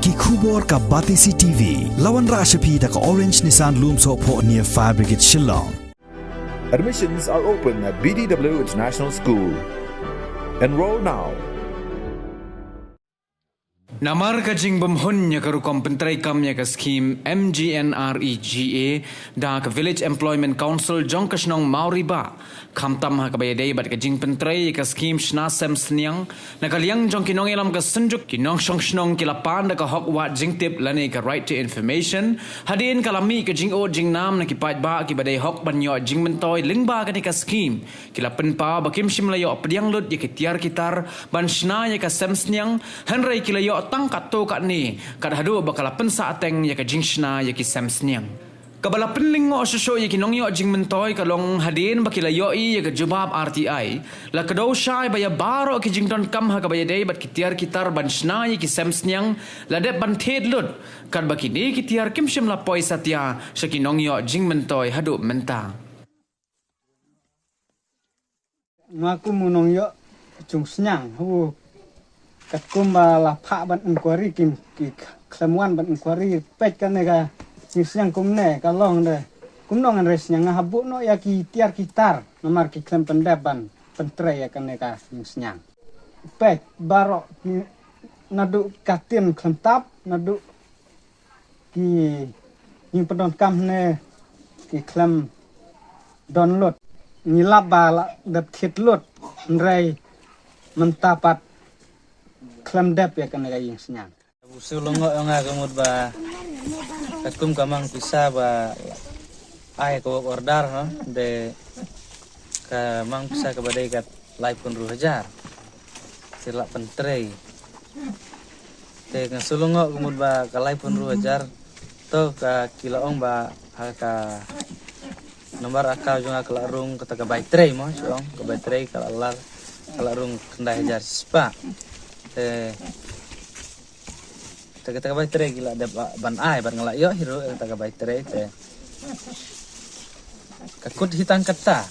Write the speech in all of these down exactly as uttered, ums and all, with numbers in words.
Ki khubor ka Batesi T V. La wanrah sha phi da ka Orange Nissan Lumsohphoh near Fire Brigade Shillong. Admissions are open at B D W International School. Enroll now. Namar ka jingbymhun ïa ka rukom pyntreikam ïa ka skhim M G N R E G A da ka Village Employment Council jong ka shnong Mawribah, khamtam ha kaba ïadei bad ka jingpyntrei ïa ka skhim shna sem sniang, na ka liang jong ki nongïalam ka synjuk, ki nongshong shnong ki la pan da ka hok wad jingtip lane ka right to information. Hadien ka la mih ka jingud jingnam na ki paidbah kiba dei hok ban ïoh jingmyntoi lyngba kane ka skhim, ki la pynpaw ba kim shym la ïoh pdiang lut ïa ki tiar ki tar ban shna ïa ka sem sniang, hynrei ki la ïoh tang katto katne, kat haduh ba ka la pynsah teng ïa ka jingshna ïa ki sem sniang. Kaba la pynlyngngoh shuh shuh ïa ki nongïoh jingmyntoi ka long hadien ba ki la ïohi ïa ka jubab R T I, la kdew shai ba ïa baroh ki jingdonkam ha kaba ïadei bad ki tiar ki tar ban shna ïa ki sem sniang la dep ban thied lut, katba kine ki tiar kim shym la poi satia sha ki nongïoh jingmyntoi haduh mynta. Nga kum u nongïoh jingshna, u katkum ba la phah ban inquiry, kim ki khlem wan ban inquiry, peit kane ka jingshnong kumne ka long de. Kumno ngan re shnong, nga hap buh noh ïa ki tiar ki tar, namar ki khlem pyndep ban pyntrei ïa kane ka jingshnong. Peit baroh ki naduh ka tin khlem tap, naduh ki jingpyndonkam ne ki khlem don lut. Ngi lap ba la dep thied lut, hynrei mynta pat khlem dep ïa kane ka jingshnong. U shu lyngngoh ïa nga ka mut ba katkum ka mang pisa ba ai ka work order, ha, de ka mang pisa kaba dei ka laiphew hynriew hajar. Te lah pyntrei. Te nga shu lyngngoh ka mut ba ka laiphew hynriew hajar, to ka ki la ong ba ha ka number account jong nga ka la rung kata ka bai trei mo, shu ong ka bai trei ka la lar, ka la rung khyndai hajar shispah. Te, te kata ka bai trei ki la dep ban ai, bad nga la ïoh hi ruh kata ka bai trei te. Ka kut hi tang kata.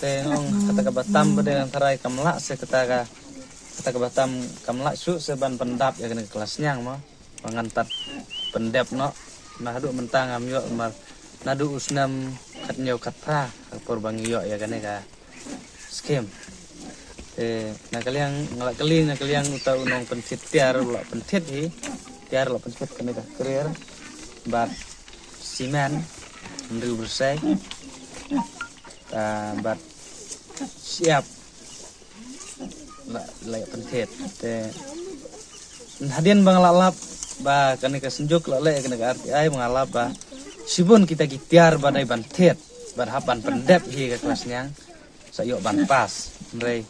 Te nga ong kata kaba tam ba dei ngan tharai kam lah shuh kata ka, kata kaba tam kam lah shuh shuh ban pyndap ïa kane ka klas sniang mo. Ba ngan tad pyndep noh. Na haduh mynta ngam ïoh namar naduh u snem khathynñiew khatphra ha ka por ba ngi ïoh ïa kane ka skim. Te na ka liang nga la kylli na ka liang uta u nongpynthied tiar u la pynthied hi. Tiar la pynthied kane ka krer bad simen, hynriew bersai, ah, bad siap la, la ïa pynthied. Te hadien ba nga la lap ba kane ka synjuk la leh kane ka R T I, ba nga lap ba shibun kita ki tiar ba dei ban thied bad hap ban pyndep hi ka klas sniang, sa ïoh ban pass. Hynrei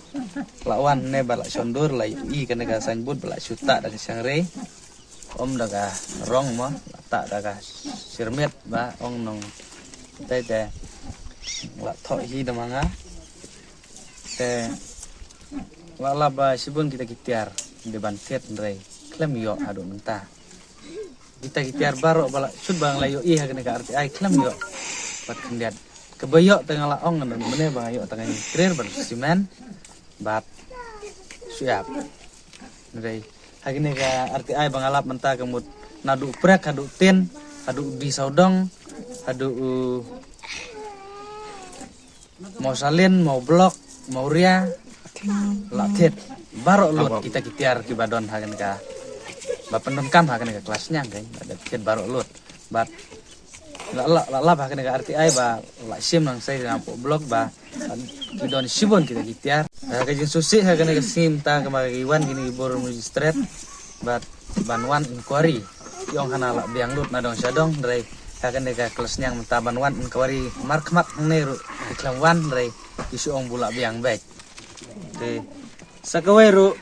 la wan ne ba la shon dur la ïohi kane ka signboard ba la shu tah da ka shangrei, ym da ka rong mo, la tah da ka shyrmit ba ong nong tai te la thoh hi da ma nga. Te la lap ba shibun kita ki tiar dei ban thied hynrei khlem ïoh haduh mynta. Kita ki tiar baroh ba la shut ba nga la ïohi ha kane ka R T I khlem ïoh bad khyndiat. Kaba ïoh te nga la ong ngan mynne ba nga ïoh tang ïa krer bad simen bad siap. Hynrei ha kane ka R T I ba nga lap mynta ka mut naduh prek haduh tin, haduh di sawdong, haduh u Mawsalin, Mawblok, Mawria, la thied baroh lut kita ki tiar kiba don ha kane ka, ba pyndonkam ha kane ka klas sniang kan, la thied baroh lut. Bad la, la, la lap ha kane ka R T I ba la shim nang sei na poh blok ba ki don shibun kita ki tiar. Ha ka jingsngewsih ha kane ka sngi mynta ka ma ki wan kine ki bor magistrate bad ban wan inquiry. Ki ong hana la biang lut na dong sha dong, hynrei ha kane ka klas sniang mynta ban wan inquiry markhmat hangne ruh ki khlem wan, hynrei ki shu ong ba la biang beit. Te sa kawei ruh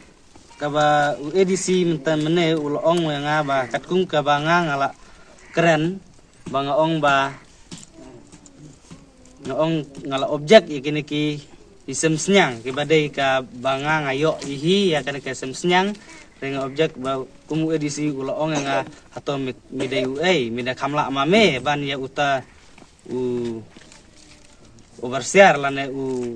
kaba u A D C mynta mynne u la ong ïa nga ba katkum kaba nga nga la kren ba nga ong ba nga ong nga la object ïa kine ki, ki sem sniang kiba dei kaba nga nga ïoh hi ïa kane ka sem sniang. Te nga object ba kum u A D C u la ong ïa nga, hato mi, mi dei u ei, mi da kham lah ma me ban ïa uta u overseer lane u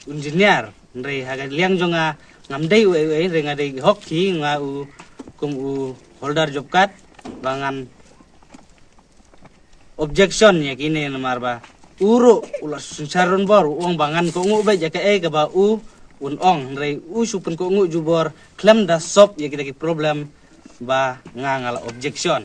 engineer, hynrei ha ka liang jong nga ngam dei u ei u ei, hynrei nga dei hok hi, nga u kum u holder job card ba ngan objection ïa kine namar ba u ruh u la synshar rangbor u ong ba ngan kohnguh beit ïa kaei kaba u un ong hynrei u shu pynkohnguh jubor khlem da solve ïa kita ki problem ba nga nga la objection.